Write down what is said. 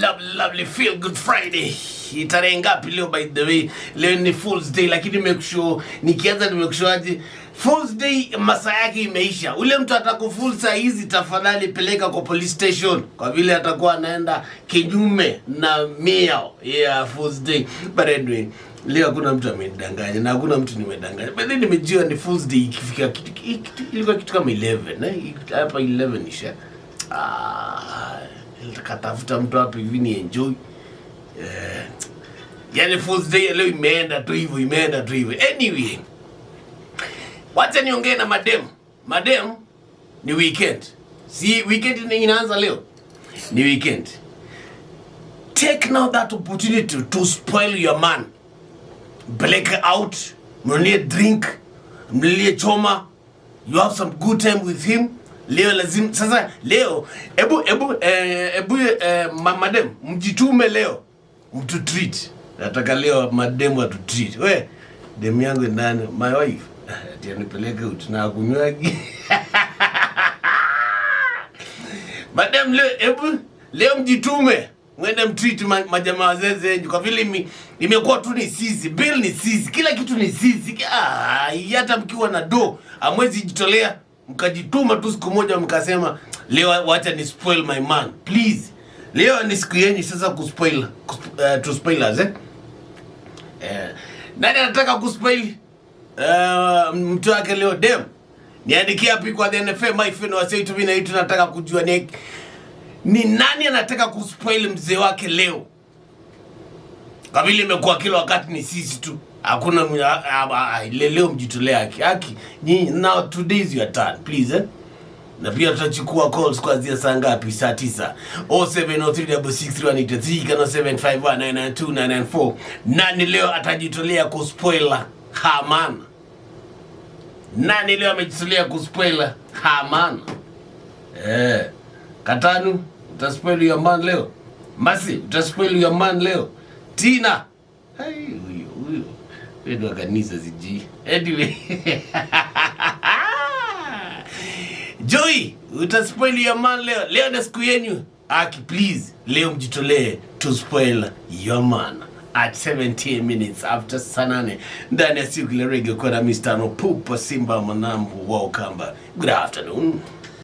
Lovely, lovely feel good Friday. Tarehe ngapi leo, by the way? Leo ni Fool's Day, lakini make sure nikianza ni make sure aje Fool's Day masaa yake imeisha. Ule mtu atakufool saa hizi, tafadhali peleka kwa police station, kwa vile atakuwa anaenda kinyume na miao yeah, Fool's Day. But anyway, leo hakuna mtu amenidanganya na hakuna mtu nimedanganya. But then nimejua ni Fool's Day ikifika ilikuwa kitu kama 11, eh, hapa 11 isha. Ah, katafuta mtu hapa hivi ni enjoy. Eh, yani Fool's Day leo imeenda tu hivyo, imeenda tu hivyo. Anyway, wacha niongee na madem. Madem, ni weekend. Si weekend inaanza leo? Ni weekend. Take now that opportunity to spoil your man. Peleke out, mnunulie drink, mnunulie choma, you have some good time with him. Leo lazima sasa leo ebu madem mjitume leo mtu treat. Nataka leo madem watu treat. We, dem yangu ndani, my wife, ati anipeleke out na kunywagi. Madam leo, ebu leo mjitume mwende mtreat majamaa wazee zenyu, kwa vile imekuwa tu ni sisi, bill ni sisi, kila kitu ni sisi. Ah, hata mkiwa na do hamwezi jitolea mkajituma tu siku moja mkasema leo wacha ni spoil my man. Please, leo ni siku yenu sasa kuspoil, to spoil us, eh? Nani anataka kuspoil mtu wake leo? Dem, niandikie hapi kwa the NFM my friend wasei tu mimi na hii tunataka kujua ni nani anataka kuspoil mzee wake leo. Kwa vile imekuwa kila wakati ni sisi tu, hakuna leo mjitolee haki haki nyinyi. Now today is your turn, please, eh? Na pia tutachukua calls kuanzia saa ngapi? Saa 9 0703663183 kana 751992994. Nani leo atajitolea kuspoil Haman? Nani leo amejitolea kuspoil Haman? Katanu, utaspoil your man leo. Masi, utaspoil your man leo. Tina, hey, huyo huyo huyo wa kanisa sijui. Anyway, Joy, utaspoil your man leo. Leo ni siku yenu. Aki, please, leo mjitolee to spoil your man at 17 minutes after saa 8 ndani ya siku ile reggae kwa na Mr. No Pupa Simba Manambu wa Ukamba. Good afternoon.